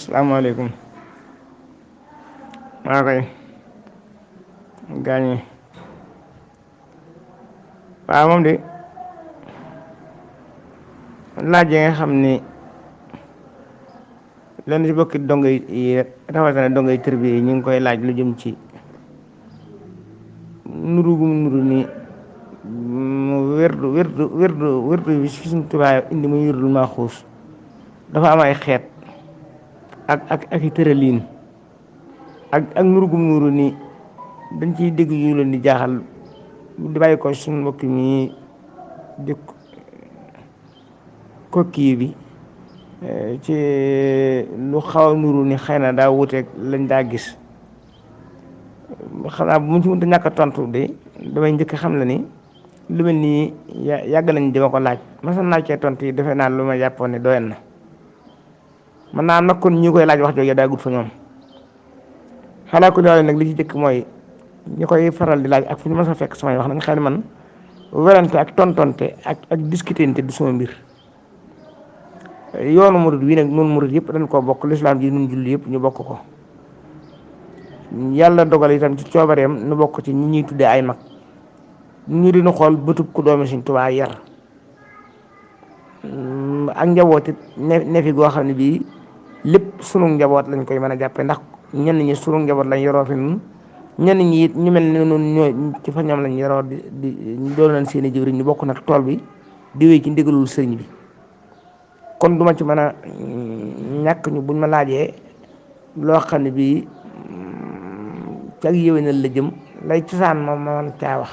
salaamaaleykum. maa koy gaañee waaw moom de laaj yi nga xam ni lenn ci bokki dongo yi rawatina dongo yi tërbi yi ñu ngi koy laaj lu jëm ci nuru gum nuru ni wérdu bi ci suñ tubaab indi muy wérdul Maaxuus dafa am ay xeet ak i tëraliin ak nuru gum nuru ni dañ ciy dégg yu leen di jaaxal di bàyyi ko suñu mbokk mi di kokki bi ci lu xaw a nuru ni xëy na daa wuteeg lañ daa gis xam naa bu mu ci mënta ñàkk a tontu de damay njëkk xam la ni lu mel nii yàgg nañ di ma ko laaj masan naa cee tontu yi defe naa lu ma jàppoon ne doyen na man naa nag kon ñi koy laaj wax jooju daa gudd fa ñoom xalaa ko daal nag li ci jëkk mooy ñi koy faral di laaj ak fu ñu mës a fekk samay wax nañ xam ne man werante ak tontonte ak discuter du sama mbir yoonu murid wi nag noonu murid yëpp dañ koo bokk lislaam ji nun julli yëpp ñu bokk ko yàlla dogal itam ci coobareem nu bokk ci ñi ñuy tuddee ay mag ñu dina xool bëtub ku doomi Sëriñ Tuubaa yar ak njaboot it ne fi goo xam ne bii lépp sunu njaboot lañ koy mën a jàppe ndax ñenn ñi sunu njaboot lañ yoroo fi nun ñenn ñi it ñu mel ne noonu ñoo ci fa ñoom lañ yoroo di doon nañ seen i jëwriñ ñu bokk nag tool bi di wéy ci ndigalul sëriñ bi kon duma ci mën a ñàkk ñu buñ ma laajee loo xam ne bii ci ak yéwénal la jëm lay cosaan moom ma mën caa wax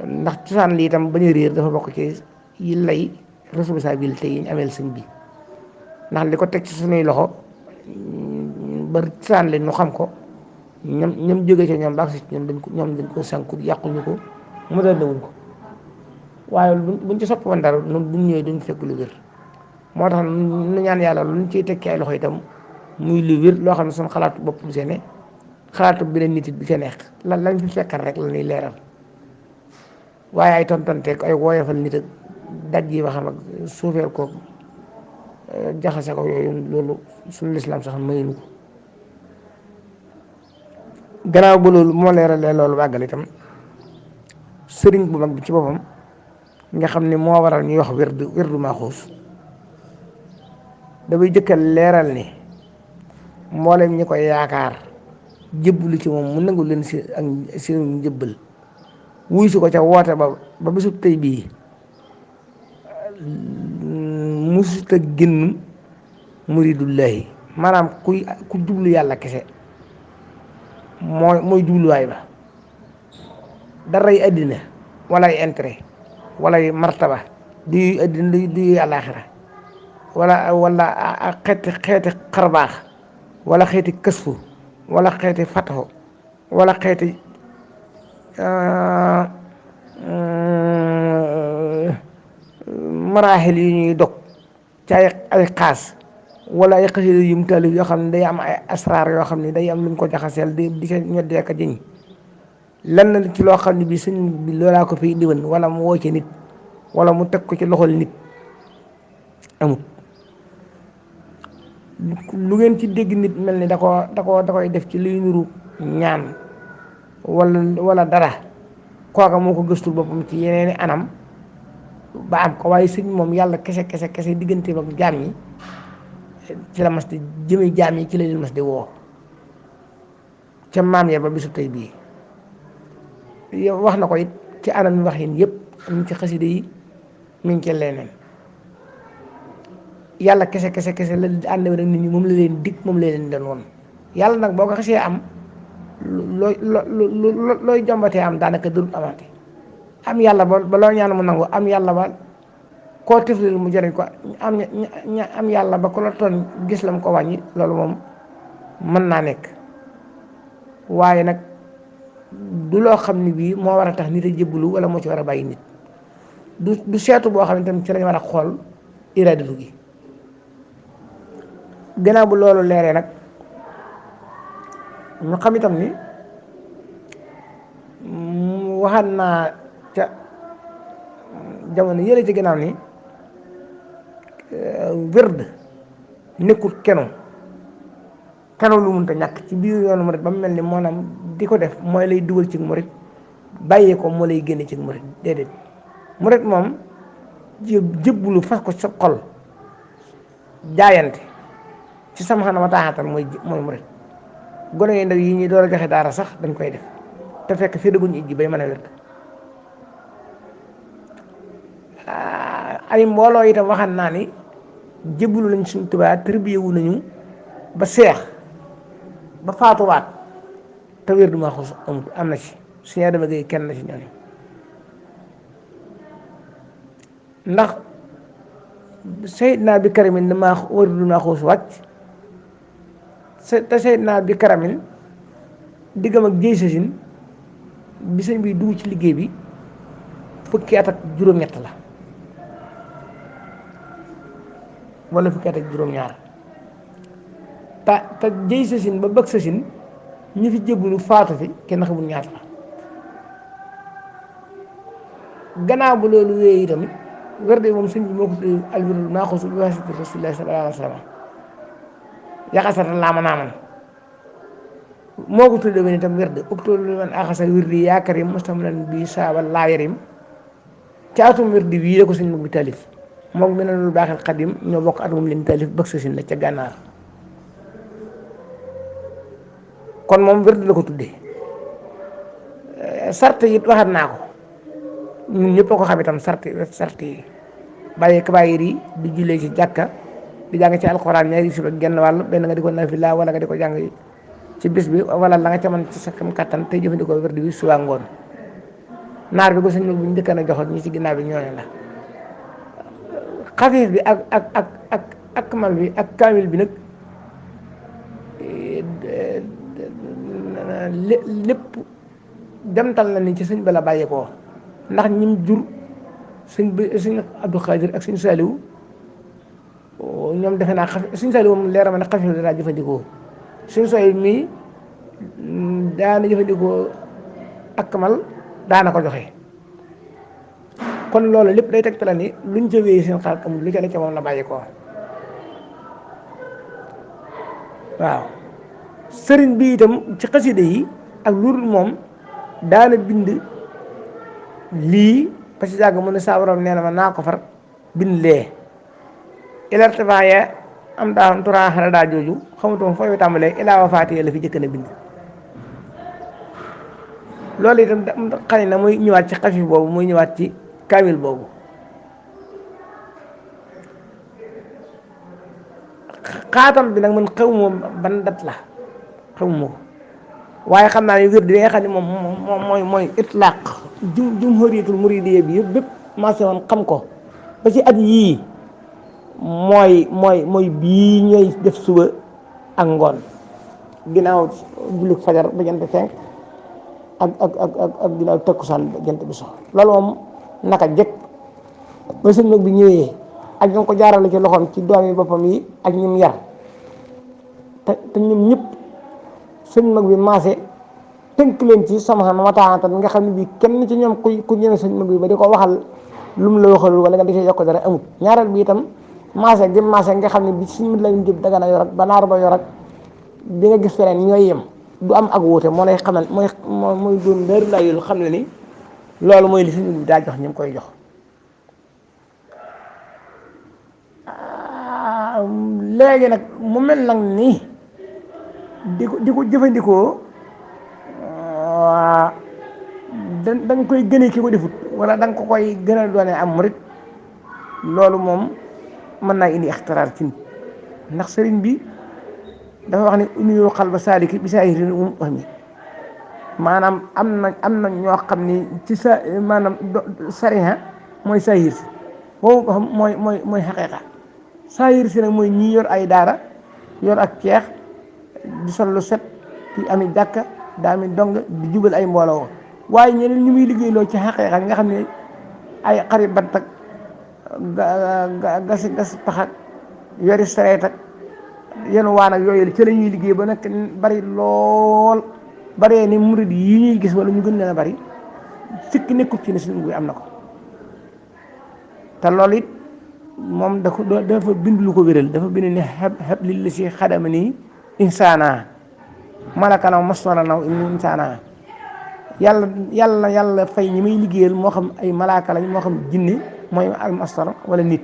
ndax cosaan li itam bañ a réer dafa bokk ci yi lay responsabilité yi ñu ameel sëñ bi ndax li ko teg ci suñuy loxo ba cosaan li ñu xam ko ñoom jóge ci ñoom baax si ñoom dañ ko sànku yàquñu ko moderne wuñ ko waaye buñ ci soppi woon dara ñun buñ ñëwee duñ fekk lu wér moo tax nu ñaan yàlla luñ ciy tekki ay loxo itam muy lu wér loo xam ne suñ xalaatu boppam see ne xalaatu beneen nit it bi ca neex lañ fi fekkal rek la ñuy leeral waaye ay tontonteeg ay woyofal nit ak daj yi waxam ak suufeel ko jaxase ko yooyu loolu suñu lislaam sax mayuñu ko gannaaw ba loolu moo leeralee loolu bàggal itam sëriñ bu mag bi ci boppam nga xam ni moo waral ñuy wax wérdu Maaxuus dafay jëkkal leeral ni mboolem ñi koy yaakaar jëbblu ci moom mu nangu leen si ak seenu njëbbal wuy si ko ca woote ba bisub tey bii musut a génn muridullahi maanaam ku jublu yàlla kese mooy jubluwaay ba daray àddina wala ay intérêt wala ay martaba di àddina di àllaaxira wala xeeti xarbaax wala xeeti kësfu wala xeeti fataxu wala xeeti maraaxil yu ñuy dog ci ay xaas wala ay xasida yu mu taalif yoo xam ne day am ay asraar yoo xam ne day am lu ñu ko jaxaseel di ca ñoddee ka jëñ lenn ci loo xam ne bi sëñ bi loolaa ko fi diwan wala mu woo ci nit wala mu teg ko ci loxol nit amut lu ngeen ci dégg nit mel ni da koy def ci luy nuru ñaan wala dara kooka moo ko gëstul boppam ci yeneeni anam ba am ko waaye sëñ moom yàlla kese diggante ak jaam yi ci la mas di jëme jaam yi ci la leen mas di woo ca maam ya ba bisu tey bii yow wax na ko it ci anam waxin yëpp mi ngi ci xaside yi mi ngi ci leneen yàlla kese la ànd ak nit ñi moom la leen dig moom la leen doon woon yàlla nag boo ko xasee am looy jombatee am daanaka dërut amaate am yàlla ba loo ñaan mu nangu am yàlla ba koo tiflil mu jëriñ ko am yàlla ba ku la toon gis la mu ko wàññi loolu moom mën naa nekk waaye nag du loo xam ne bii moo war a tax nit a jébbalu wala moo ci war a bàyyi nit du seetu boo xam ne tamit ci lañ war a xool iradatu gi gannaaw bu loolu leeree nag ñu xam itam ni waxaat naa ca jamono yële ci gannaaw ni wérd nekkul keno lu mënta ñàkk ci biir yoonu murit ba mu mel ni maanaam di ko def mooy lay dugal ci murit bàyyee ko moo lay génne ci murit déedéet murit moom jëbbulu fas ko sa xol jaayante ci sama xanaa ma taaxatal mooy murit gone yi ndaw yi ñuy door a joxe daara sax dañ koy def te fekk fii dëgguñu ijji bay mën a wér ay mbooloo itam waxan naa ni jëbbulu lañ suñ Tuubaa tërbiyewu nañu ba seex ba faatuwaat te wér du ma xus amut am na ci suñu dama gay kenn na ci ñooñu ndax Seydina bi karamin dama wér du ma xus wàcc te Seydina bi karamin diggam ak jëy sasin bi sëñ bi dugg ci liggéey bi fukki at ak juróom-ñett la wala fukki at ak juróom-ñaar te jëy sasin ba bëgg sasin ñi fi jébbalu faatu fi kenn xamul ñaata la gannaaw bu loolu wéyee itam werde moom sëñ bi moo ko tudd alwirdu maaxuusu bi waasitati rasuulillaahi sallallaahu alayhi wa sallam yaxasata laama naaman moo ko tuddee woon itam werde uktulu man axasa wirdi yaa karim mustamilan bi saabal laa yarim ci atum wirdi wii la ko sëñ mag bi taalif moom Minanul Baaxil Xadim ñoo bokk at moom leen taalif bëgg sasin la ca gànnaar kon moom wérd la ko tuddee sart yi waxat naa ko ñun ñëpp a ko xam itam sart yi bàyyi kabaayir yi di jullee ci jàkka di jàng ci alxuraan ñaari suba genn wàll benn nga di ko nafila wala nga di ko jàng ci bis bi wala la nga ca mën ci sa kam kattan tey jëfandikoo wérd bi suba ngoon naar bi ko sëñ mag bu ñu njëkkan a joxoon ñi ci ginnaaw bi ñooñu la xafiif bi ak mal bi ak kaamil bi nag lépp demtal na ni ci sëñ bala bàyyeekoo ndax ñim jur sëñ Abdou Khadir ak sëñ Saliou ñoom defe naa sëñ Saliou moom leer ma ne xafiif la daa jëfandikoo sëñ Saliou mii daana jëfandikoo akmal daana ko joxe kon loolu lépp day tegtale ni luñ ca wéyee seen xaal amul lu ca ne ca moom la bàyyeekoo waaw sëriñ bi itam ci xasida yi ak lu dul moom daana bind lii parce que yàgg mu ne saa borom nee na ma naa ko far bind lee ilartifaaya am daa turaa xale daa jooju xamutoon fooy tàmbalee ilaa wafaatee la fi jëkk na bind loolu itam xëy na muy ñëwaat ci xafif boobu muy ñëwaat ci kaamil boobu xaatam bi nag man xawma ban dat la xawma ko waaye xam naa ne wér di nga xam ne moom mooy itlaaq jumhuriyatul muridiyya bi yëpp bépp maase woon xam ko ba ci at yii mooy bii ñooy def suba ak ngoon ginnaaw julli fajar ba jant fenk ak ginnaaw takkusaan ba jant bi so loolu moom naka jëkk ba sëñ mag bi ñëwee ak ñoo ko jaarale ci loxoom ci doomi boppam yi ak ñum yar te ñoom ñëpp sëñ mag bi maase tënk leen ci sama xam ma taxantal nga xam ne bii kenn ci ñoom ku ñëwee sëñ mag bi ba di ko waxal lu mu la waxalul wala nga di yokk dara amut ñaareel bi itam maase gi maase nga xam ne bi suñ mën lañ jëb daga na yor ak ba naar ba yor ak bi nga gis feneen ñooy yem du am ak wuute moo lay xamal mooy doon leer laa yolu xam ne ni loolu mooy li sëñ bi daa jox ñu koy jox léegi nag mu mel nag nii di ko jëfandikoo da nga koy gënee ki ko defut wala da nga ko koy gën a doone am murit loolu moom mën naa indi ixtiraar ci nit ndax sëriñ bi dafa wax ne uniyul xalba saaliki bi saahirin wax mi maanaam am na ñoo xam ni ci sa maanaam sariha mooy saahir si boobu xam mooy xaqiiqa saahir si nag mooy ñi yor ay daara yor ak ceex di sol lu set di ami jàkka daa ami dong di jubal ay mbooloo waaye ñeneen ñu muy liggéeyloo ci xaqiiqa nga xam ne ay xari bant ak gas paxak yori sareet ak yenn waan ak yooyu ci la ñuy liggéey ba nekk bari lool baree ni murid yi ñuy gis wala ñu gën leen a bari sikk nekkut ci ne suñu nguy am na ko te loolu it moom dafa bind lu ko wéral, dafa bind ne xab li la si xadama nii insaana malakanaw mastoranaw insaana. yàlla fay ñi may liggéeyal moo xam ay malaaka lañ moo xam jinne mooy almastar wala nit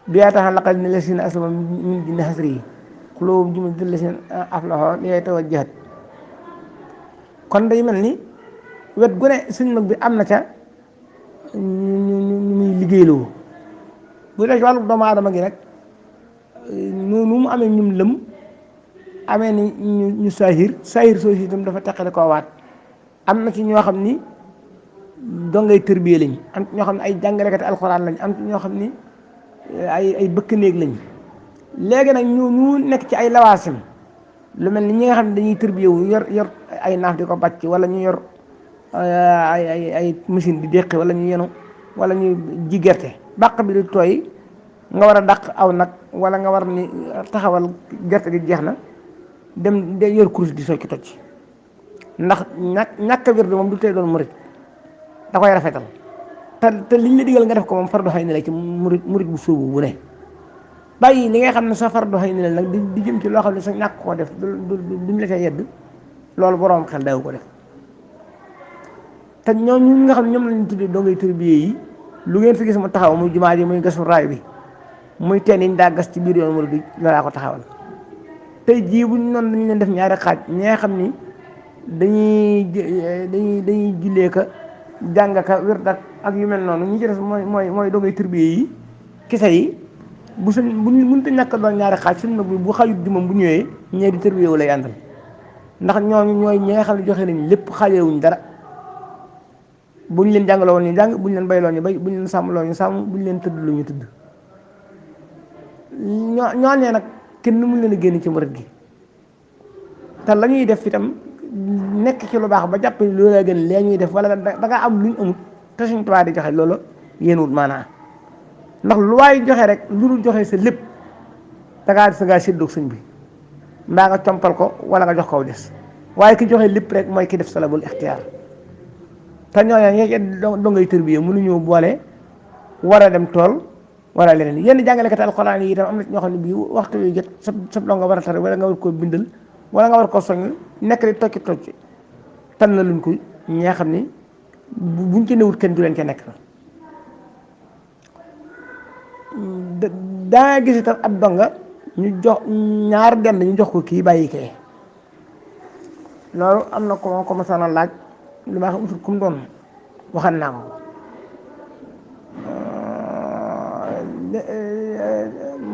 biyaa taxan laqal ne la sina aslama min jinne xasri yi xulóobu juma dël la seen aflaxoo li ngay tawajjahat. kon day mel ni wet gu ne suñ mag bi am na ca ñu muy liggéeyloo. bu dee ci wàllu doomu aadama gi nag noonu mu amee ñum lëm amee ni ñu saahir soo si itam dafa teqale koo waat. am na ci ñoo xam ni dongay tërbiye lañ, am ci ñoo xam ne ay jàngalekati alxuraan lañ, am ci ñoo xam ni ay bëkk néeg lañ. léegi nag ñu nekk ci ay lawaasim lu mel ni ñi nga xam ne dañuy tërbiye wu yor ay naaf di ko bàcc, wala ñu yor ay machine di déqi, wala ñu yenu, wala ñu ji gerte bàq bi di tooy nga war a dàq aw nag, wala nga war ni taxawal gerte gi jeex na dem de yor kurus di socc tocc. ndax ñàkk a wér moom du tey doon murit, da koy rafetal te liñ la digal nga def ko moom fardu xëy na la ci murit bu sóobu bu ne. bàyyi li nga xam ne sa fardu xëy na la nag di jëm ci loo xam ne sa ñàkk koo def duñ la ca yedd, loolu boroom xel daawu ko def. te ñoom nga xam ne ñoom lañu tuddee dongay tërbiye yi, lu ngeen fi gis mu taxaw muy jumaa ji muy gasu raay bi muy teen yi ñu daa gas ci biir yoon murit bi loolaa ko taxawal. tey jii buñ noonu dañu leen def ñaari xaaj, ñi nga xam ni dañuy jullee ka jàng ka wér ak yu mel noonu, ñu ci des mooy dongay tërbiye yi kese yi. bu mënta ñàkk doon ñaari xaaj suñ nag bi bu xajut di moom bu ñëwee ñee di tërbiye wu lay àndal, ndax ñooñu ñooy ñi nga xam ne joxe nañ lépp xaajewuñ dara. buñ leen jàngaloo woon ñu jàng, buñ leen bayloo ñu bay, buñ leen sàmmloo ñu sàmm, buñ leen tëddloo ñu tëdd. ñooñee nag kenn mu leen a génn ci murit gi, te la ñuy def itam nekk ci lu baax ba jàpp loolu la gën lee ñuy def, wala da nga am luñ amut te Sëñ Tuubaa di joxe loolu yéen wut maanaa. ndax lu waay joxe rek lu dul joxe sa lépp dangaa séddoog sëñ bi mbaa nga compal ko wala nga jox ko des, waaye ki joxe lépp rek mooy ki def salabul ixtiyaar. te ñooñu dongay tërbiye mënuñoo boole war a dem tool wala leneen. yenn jàngalekat alxuraan yi itam am na ñoo xam ne bii waxtu wi jot sa donga war a tari, wala nga war koo bindal, wala nga war koo soññ nekk di tocc tan na luñ ko ñi nga xam ni buñ ci newut kenn du leen ca nekk. daa gis itam ab donga ñu jox ñaar dend ñu jox ko kii bàyyi kee. loolu am na ko ma sana laaj li ma xam utul kum doon waxan naa ko.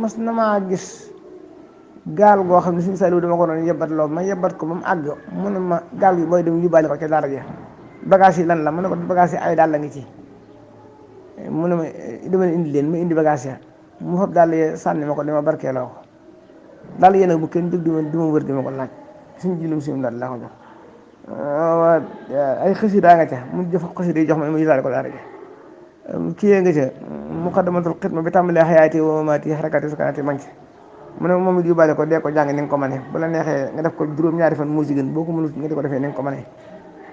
mas na maa gis gaal goo xam ne suñu Saliou dama ko doon yebbat loo ma yebbat ko ba mu àgg mu ne ma gaal gi booy dem yóbbaale ko ca dara ja bagage yi lan la mu ne ko bagage yi ay daal la ngi ci. mu ne ma dama indi leen ma indi bagage ya mu fab daal yee sànni ma ko dama barkeeloo ko daal yéen a bu kenn jóg di ma wër di ma ko laaj suñu jilum sium daal laa ko jox. ay xasida nga ca mu jëf xasida yi jox ma yóbbaale ko daara ja kii nga ca muqaddamatul xidma bi tàmbalee xayaati wa mamaati xarakaati sukanaati man ci mu ne moom it yóbbaale ko dee ko jàng ni nga ko mënee bu la neexee nga def ko juróom-ñaari fan moo si gën, boo ko mënut nga di ko defee ni nga ko mënee,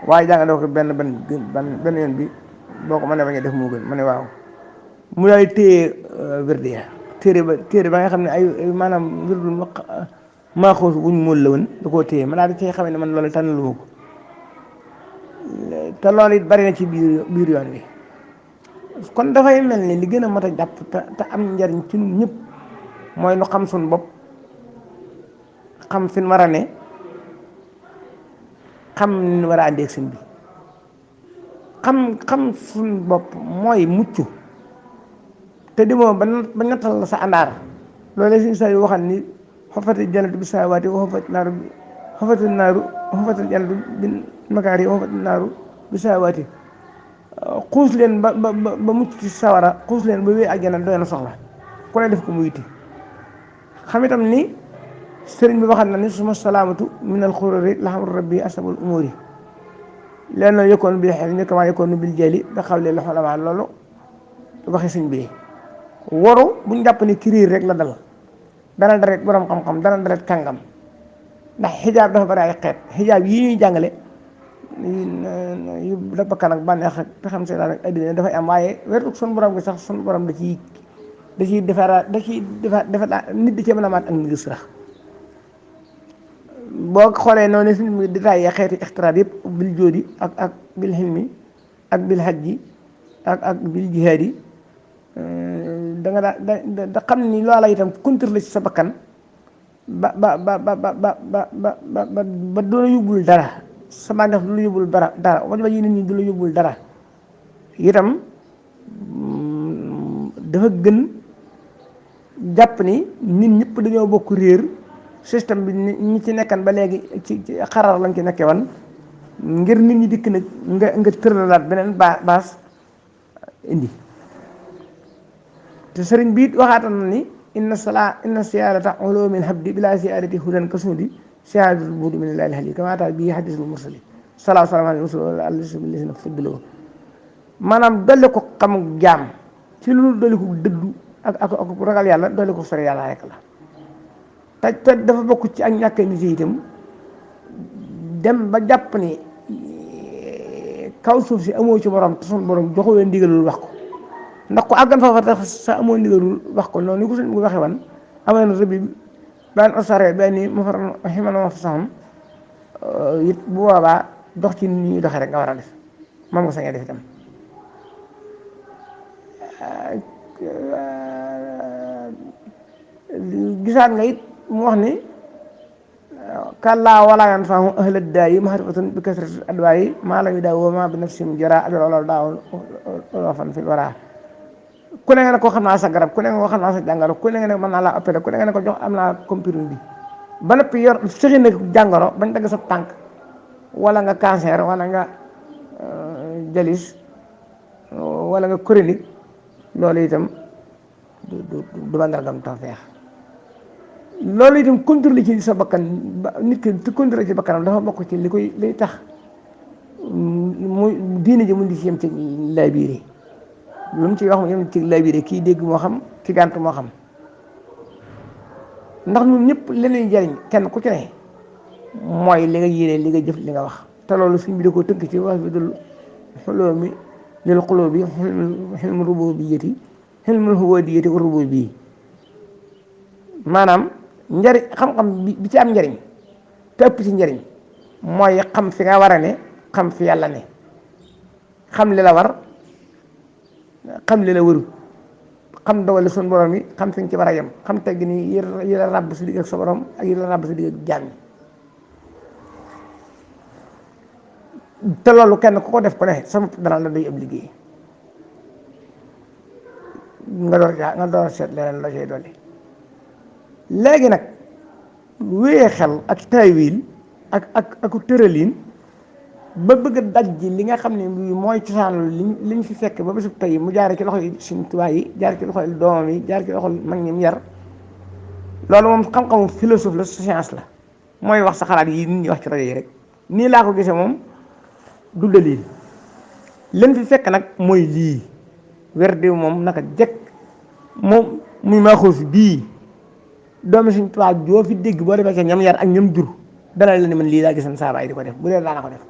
waaye jàng def ko benn yoon bi boo ko mënee ba nga def moo gën. ma ne waaw mu daal téye wérdiya téere ba nga xam ne ay maanaam wirdu maaxoos wuñ móol la woon da koo téye ma daal di cay xamee ne man loolu tànnalu ma ko. te loolu it bari na ci biir yoon wi. kon dafay mel ni li gën a mat a jàpp te am njariñ ci ñun ñëpp mooy nu xam suñ bopp, xam fi ñu war a ne, xam ni ñu war a àndeeg sëñ bi. xam suñ bopp mooy mucc te demoo ba nattal la sa àndaar. loolu suñu saa yu waxal ni xofati jannatu bi saawaati wa xofati jannatu bi makaari wa xofati naaru bi saawaati. xuus leen ba mucc ci sawara, xuus leen ba wéy àjjana doy na soxla ku ne def ko mu yitti. xam itam ni sëriñ bi waxal na ni suma salaamatu min al xururi la xam rabbi asabul umuri leen na yëkkoon bil xel ni kama yëkkoon bil jëli da xaw leen la xolamaa. loolu waxi sëñ bi waru buñ jàpp ni kiriir rek la dal, dana daret borom xam-xam, dana daret kàngam. ndax xijaab dafa bari ay xeet. xijaab yi ñuy jàngale yu da bakkan ak bànneex ak te xam seetaan ak addina dafay am, waaye wetu sun borom gi sax sun borom da ci da ciy defaraat da ciy defaraat nit di ci mën a maat ak nit sax boo xoolee noonu fi mu détaillé xeeti ixtiraat yëpp bil jóodi ak bil xilmi ak bil hajji ak bil jihaadi da nga da xam ni loola itam contrôle ci sa bakkan ba du la yóbbul dara sama def du la yóbbul dara wala yi nit ñi du la yóbbul dara itam dafa gën jàpp ni nit ñëpp dañoo bokk réer système bi ñi ci nekkan ba léegi ci xarar lañ ci nekkee wan ngir nit ñi dikk nag nga tëralaat beneen baas indi te sëriñ bi it waxaatan na ni inna siyaarata ulumil habdi bila siyaarati hudan kasudi siyaaratul buudi min lillahi alhali kama taa bii hadisul mursali salaam alayhi na fuddaloo maanaam dolli ko xam jaam ci lu dolli ko dëddu ak ragal yàlla dolli ko sori yàlla rek la te dafa bokk ci ak ñàkk nit yi itam dem ba jàpp ni kaw suuf si amoo ci borom te suñu borom joxu leen ndigalul wax ko ndax ko àggan foofa tax sa amoo ndigalul wax ko noonu ni ko suñ bu waxee wan amoon na rëbbi ban osare benn mu faral ximan ma fa saxam it bu boobaa dox ci ni ñuy doxee rek nga war a def moom nga sañee def itam gisaat nga it mu wax ni kàllaa wala yanfa'u ahla daayi mahrifatun bi kasrati adwaayi maa lam yudaawu ma bi nafsim jara abir wala daaw fan fi wara ku ne nga ne ko xam naa sa garab ku ne nga ko xam naa sa jàngoro ku ne nga ne mën naa laa opéré ku ne nga ne ko jox am naa comprimé bi ba noppi yor sëxi na jàngoro bañ dagg sa tànk wala nga cancer wala nga jalis wala nga chronique loolu itam du mandargam tawfeex loolu itam contrôle ci sa bakkan nit ki te contrôle ci bakkanam dafa bokk ci li tax muy diine ji mun di ci yem ci lay biir lu mu ci wax mu yem ci lay biir kii dégg moo xam ki gànt moo xam ndax ñun ñëpp leneen jariñ kenn ku ci ne mooy li nga yéene li nga jëf li nga wax te loolu suñ bi da ko tënk ci wax bi dul xuloo mi lil xuloo bi xilmu rububiyyati xilmul hubudiyyati wa rububiyyi maanaam njariñ xam-xam bi ci am njariñ te ëpp ci njariñ mooy xam fi nga war a ne xam fi yàlla ne xam li la war xam li la wëru xam dogali suñu borom yi xam fi nga ci war a yem xam tegg ni yi la ràbb si digg ak sa borom ak yi la ràbb si digg ak jaam yi te loolu kenn ku ko def ko ne sama dana la doy ab liggéey nga door seet leneen la cay dolli léegi nag wéyee xel ak taawil ak tëraliin ba bëgg a daj ji li nga xam ne mooy cosaanlu liñ fi fekk ba bésub tey mu jaare ci loxo yi suñu tubaab yi jaar ci loxo yi doomam yi jaar ci loxo mag ñi mu yar loolu moom xam-xamu philosophe la science la mooy wax sa xalaat yi nit ñi wax ci rajo yi rek nii laa ko gisee moom du dalil leen fi fekk nag mooy lii werde moom naka jekk moom muy maaxoos bii doomi suñ tubaab joo fi dégg boo demee ca ñam yar ak ñam jur dana la ne man lii laa gisan saabaay di ko def bu dee daana ko def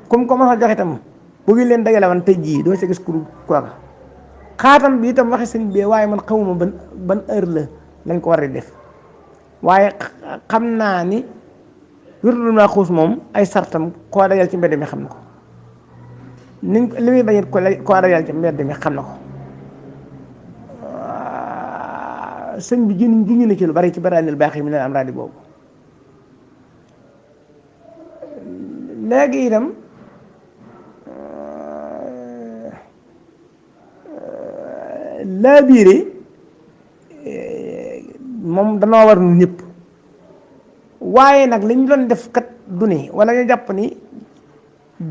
comme ko mos a joxe itam bu ngi leen dajale woon tey jii doo sa gis kuru kooka xaatam bi itam waxe sëñ bi waaye man xamuma ban heure la lañ ko war a def waaye xam naa ni wérdul maaxoos moom ay sartam koo dajal ci mbedd mi xam na ko niñ li muy bañit koo dajal ci mbedd mi xam na ko sëñ bi juñu na ci lu bari ci baraanil baax yi mi leen am raadi boobu léegi itam laa biire moom danoo war nu ñëpp waaye nag li ñu doon def kat du ni wala ñu jàpp ni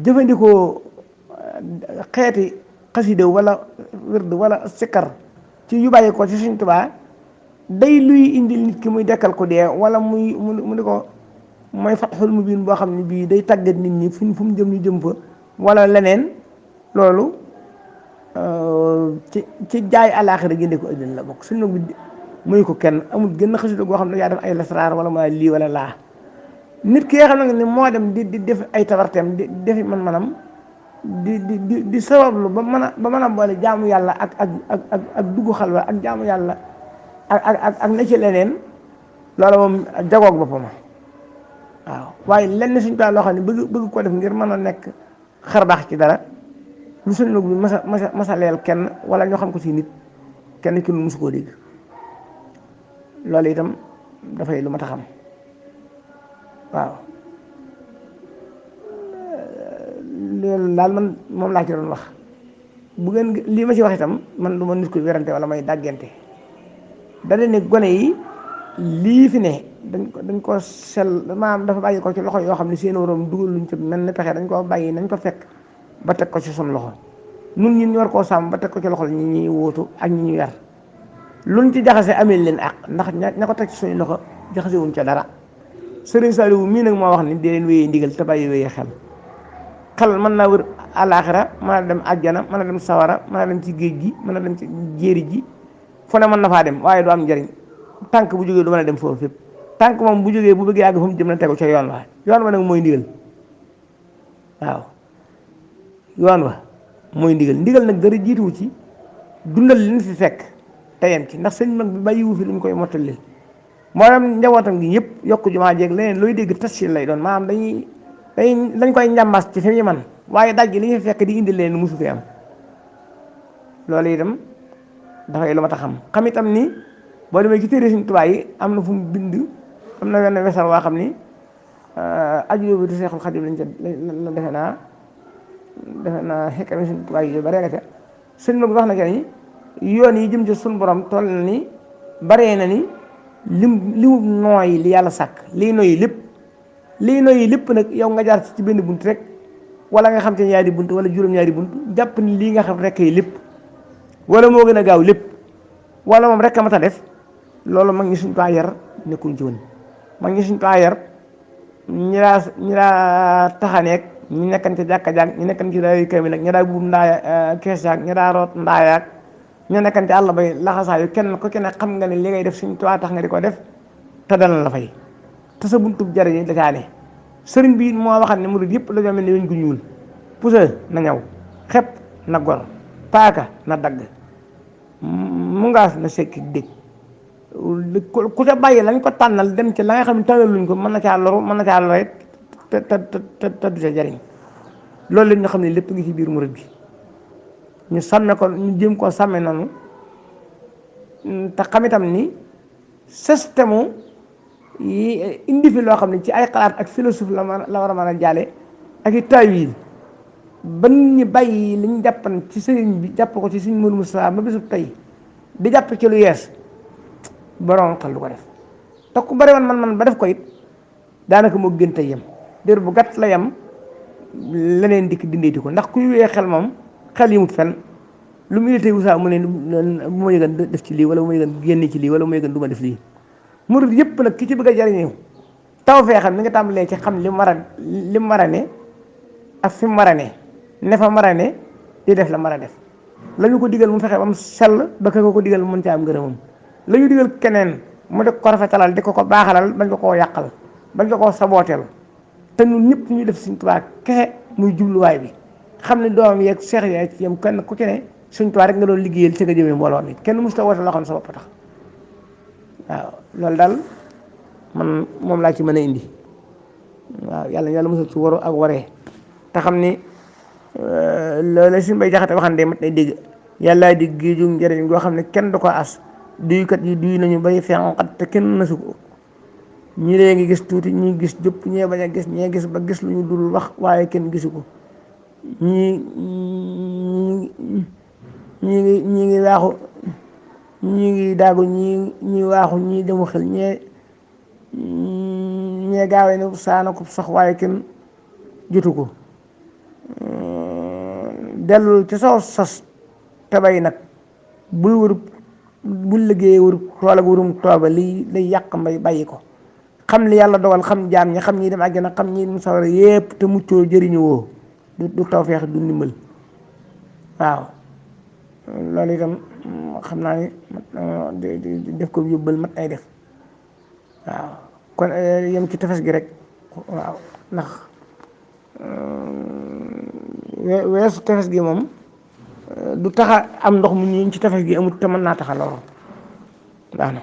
jëfandikoo xeeti xasida wala wird wala sikkar ci yu bàyyi ko ci Sëñ Tuubaa day luy indil nit ki muy dekkal ko dee wala mu ni ko mooy fatxul mubiin boo xam ne bii day tàggat nit ñi fu mu jëm ñu jëm fa wala leneen loolu ci jaay àllaaxira jëndee ko ëddina la bokk suñu bi muy ko kenn amul gën xasida goo xam ne yaa def ay lasraar wala ma lii wala laa nit ki nga xam ne moo dem di def ay tabarteem di defi man-manam di sabablu ba mën a boole jaamu yàlla ak dugg xalwa ak jaamu yàlla ak na ci leneen loolu moom jagoog boppam waaw. waaye lenn suñu tool loo xam ne bëgg ko def ngir mën a nekk xar baax ci dara lu suñu mag bi masa leel kenn wala ñoo xam ko ci nit kenn ki lu musu koo dégg loolu itam dafay lu mat a xam waaw. loolu daal man moom laa ci doon wax bu ngeen lii ma ci wax itam man du ma nit ko werante wala may dàggante da ne gone yi lii fi ne dañ ko sel maanaam dafa bàyyi ko ci loxo yoo xam ne seen waroom dugal luñ ci mel ne pexe dañ ko bàyyi nañ ko fekk ba teg ko ci suñ loxo nun ñi ñu war koo sàmm ba teg ko ci loxo ñi ñuy wóotu ak ñi ñu yar luñ ci jaxase amee leen ak ndax ña ko teg ci suñu loxo jaxase wuñ ca dara. Sëriñ Saliou mii nag moo wax ni dee leen wéyee ndigal te bàyyi wéyee xel mën naa wër àllaaxira mën a dem àjjana mën a dem sawara mën a dem ci géej gi mën a dem ci jéeri ji fu ne mën na faa dem waaye du am njëriñ tànk bu jógee du mën a dem foofu fépp tànk moom bu jógee bu bëggee àgg fa mu jëm na tegu ca yoon wa nag mooy ndigal waaw yoon wa mooy ndigal nag dara jiituwu ci dundal li ñu fi fekk te yem ci ndax sëñ mag bi bàyyiwu fi lu ñu koy mottali mboolem njabootam gi yëpp yokk jumaa jeeg leneen looy dégg tassil lay doon maanaam dañ koy njàmbaas ci fi mu man waaye daj gi li ñu fekk di indi leen musu fi am loolu itam dafay lu ma tax xam itam ni boo demee ci téere Sëriñ Tuubaa yi am na fu mu bind am na wenn wesar waa xam ni aju yóbbu di Seexul Xadiim lañ ca la defe naa xekkami Sëriñ Tuubaa yi baree nga ca sëñ mag wax na ca ni yoon yi jëm ci suñu borom toll na ni baree na ni limu nooy li yàlla sàkk liy noyyi lépp nag yow nga jaar ci benn bunt rek wala nga xam te ñaari bunt wala juróom-ñaari bunt jàpp ni lii nga xam rek yi lépp wala moo gën a gaaw lépp wala moom rek a mat a def loolu mag ñi suñ ko yar nekkuñ ci woon mag ñi suñ ko yar ñi daa taxaneeg ñi nekkan ci jàkka jaag ñi nekkan ci daay kamil nag ñi daa buub ndaaya kees yaag ñi daa root ndaayaag ñu nekkan ci àll bay laxasaayu kenn ku kenn xam nga ne li ngay def suñ ko tax nga di ko def te dana la fay te sa buntub jariñ da caa ne sëriñ bi moo waxal ne murid yëpp la joo mel ne weñ gu ñuul pusa na ñaw xepp na gor paaka na dagg mu ngaas na sekki dégg ku ca bàyyi lañ ko tànnal dem ci la nga xam ne tànnal luñ ko mën na caa loru mën na caa lore te du ca jariñ loolu la ñu xam ne lépp ngi ci biir murid bi ñu sàmme ko ñu jéem koo sàmme noonu te xam itam ni système yi indi fi loo xam ne ci ay xalaat ak philosophe la war a mën a jaale ak i taawil ba ñu bàyyi li ñu jàppan ci sëriñ bi jàpp ko ci suñ Mourou Moustapha ba bisub tey di jàpp ci lu yees borom xel du ko def te ku bari woon man ba def ko it daanaka moo gën tey yem dér bu gàtt la yem leneen dikk dindeeti ko ndax kuy wéyee xel moom xel yi mut fenn lu mu tey wusaa mu ne bu ma yëgan def ci lii wala bu ma yëgan génne ci lii wala bu ma yëgan du ma def lii murid yëpp nag ki ci bëgg a jariñu taw fee xam ni nga tàmbalee ci xam li mu war a ne ak fi mu war a ne fa war a ne di def la war a def la ñu ko digal mu fexe ba mu sell ba ko digal mu mën ca am ngërëmam la ñu digal keneen mu di ko rafetalal di ko baaxalal bañ ko koo yàqal bañ ko koo sabooteel te ñun ñëpp ñu def Sëriñ Tuubaa kese muy jubluwaay bi xam ne doomam yeeg seex yaay ci yam kenn ku ci ne Sëriñ Tuubaa rek nga doon liggéeyal ci nga jëmee mbooloo mi kenn mosut a woote loo xam ne sa bopp tax waaw loolu daal man moom laa ci mën a indi waaw yàlla mosal ci waru ak waree te xam ni loolu suñu bay jaxate waxan de mat nay dégg yàllaa di géeju njëriñ goo xam ne kenn du ko as duykat yi duy nañu bay fenqat te kenn nasu ko ñi lee ngi gis tuuti ñi gis jëpp ñee bañ a gis ñee gis ba gis lu ñu dul wax waaye kenn gisu ko ñi ngi waaxu ñi ngi daagu ñi waaxu ñi demu xel ñee gaawee ne saana ko sax waaye kenn jotu ko dellu ci soo sas te bay nag bul liggéeyee wër tool ak wërum tooba li lay yàq mbay bàyyi ko xam li yàlla dogal xam jaam ñi xam ñi dem àjjana xam ñi dem sawara yépp te muccoo jëriñu woo du tawfeex du ndimbal waaw loolu itam xam naa ni def ko yóbbal mat ay def waaw kon yem ci tefes gi rek waaw ndax weesu tefes gi moom du taxa am ndox mu ñu ci tefes gi amut te mën naa taxa loru baax na